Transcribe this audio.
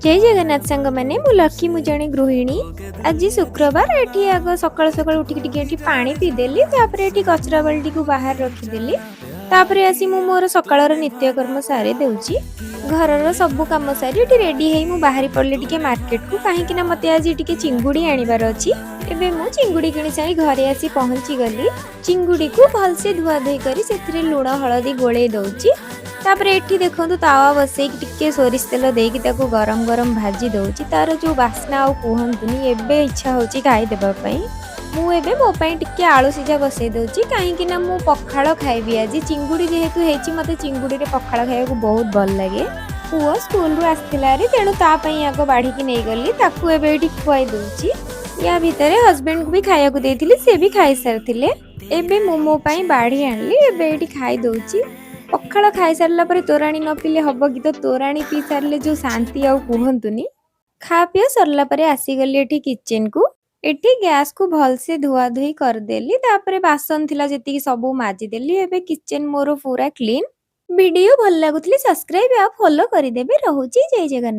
ଜୟ ଜଗନ୍ନାଥ ସାଙ୍ଗମାନେ, ମୁଁ ଲକି, ମୁଁ ଜଣେ ଗୃହିଣୀ। ଆଜି ଶୁକ୍ରବାର। ଏଠି ଆଗ ସକାଳୁ ସକାଳୁ ଉଠିକି ଟିକେ ଏଠି ପାଣି ପିଇଦେଲି। ତାପରେ ଏଠି କଚରା ବାଲ୍ଟିକୁ ବାହାରେ ରଖିଦେଲି। ତାପରେ ଆସି ମୁଁ ମୋର ସକାଳର ନିତ୍ୟକର୍ମ ସାରି ଦେଉଛି। ଘରର ସବୁ କାମ ସାରି ଏଠି ରେଡି ହେଇ ମୁଁ ବାହାରି ପଡ଼ିଲି ଟିକେ ମାର୍କେଟକୁ, କାହିଁକି ନା ମୋତେ ଆଜି ଟିକେ ଚିଙ୍ଗୁଡ଼ି ଆଣିବାର ଅଛି। ଏବେ ମୁଁ ଚିଙ୍ଗୁଡ଼ି କିଣି ସାରି ଘରେ ଆସି ପହଞ୍ଚି ଗଲି। ଚିଙ୍ଗୁଡ଼ିକୁ ଭଲସେ ଧୁଆ ଧୁଇ କରି ସେଥିରେ ଲୁଣ ହଳଦୀ ଗୋଳେଇ ଦଉଛି। ତାପରେ ଏଠି ଦେଖନ୍ତୁ, ତାୱା ବସେଇକି ଟିକେ ସୋରିଷ ତେଲ ଦେଇକି ତାକୁ ଗରମ ଗରମ ଭାଜି ଦଉଛି। ତାର ଯୋଉ ବାସ୍ନା, ଆଉ କୁହନ୍ତୁନି, ଏବେ ଇଚ୍ଛା ହଉଛି ଖାଇଦେବା ପାଇଁ। ମୁଁ ଏବେ ମୋ ପାଇଁ ଟିକେ ଆଳୁ ସିଝା ବସେଇ ଦଉଛି, କାହିଁକି ନା ମୁଁ ପଖାଳ ଖାଇବି ଆଜି। ଚିଙ୍ଗୁଡ଼ି ଯେହେତୁ ହେଇଛି, ମୋତେ ଚିଙ୍ଗୁଡ଼ିରେ ପଖାଳ ଖାଇବାକୁ ବହୁତ ଭଲ ଲାଗେ। ପୁଅ ସ୍କୁଲରୁ ଆସିଥିଲା ହାରି, ତେଣୁ ତା ପାଇଁ ଆଗ ବାଢ଼ିକି ନେଇଗଲି। ତାକୁ ଏବେ ଏଇଠି ଖୁଆଇ ଦଉଛି। ୟା ଭିତରେ ହଜବେଣ୍ଡକୁ ବି ଖାଇବାକୁ ଦେଇଥିଲି, ସେ ବି ଖାଇସାରିଥିଲେ। ଏବେ ମୁଁ ମୋ ପାଇଁ ବାଢ଼ି ଆଣିଲି। ଏବେ ଏଇଠି ଖାଇ ଦଉଛି। ପଖାଳ ଖାଇସାରିଲା ପରେ ତୋରାଣୀ ନ ପିଇଲେ ହବ କି? ତ ତୋରାଣୀ ପିଇ ସାରିଲେ ଯୋଉ ଶାନ୍ତି, ଆଉ କୁହନ୍ତୁନି। ଖା ପିଆ ସରିଲା ପରେ ଆସିଗଲି ଏଠି କିଚେନକୁ। ଏଠି ଗ୍ୟାସକୁ ଭଲସେ ଧୁଆ ଧୁଇ କରିଦେଲି। ତାପରେ ବାସନ ଥିଲା ଯେତିକି, ସବୁ ମାଜିଦେଲି। ଏବେ କିଚେନ ମୋର ପୁରା କ୍ଲିନ୍। ଭିଡିଓ ଭଲ ଲାଗୁଥିଲେ ସବସ୍କ୍ରାଇବ ଆଉ ଫଲୋ କରିଦେବେ। ରହୁଛି, ଜୟ ଜଗନ୍ନାଥ।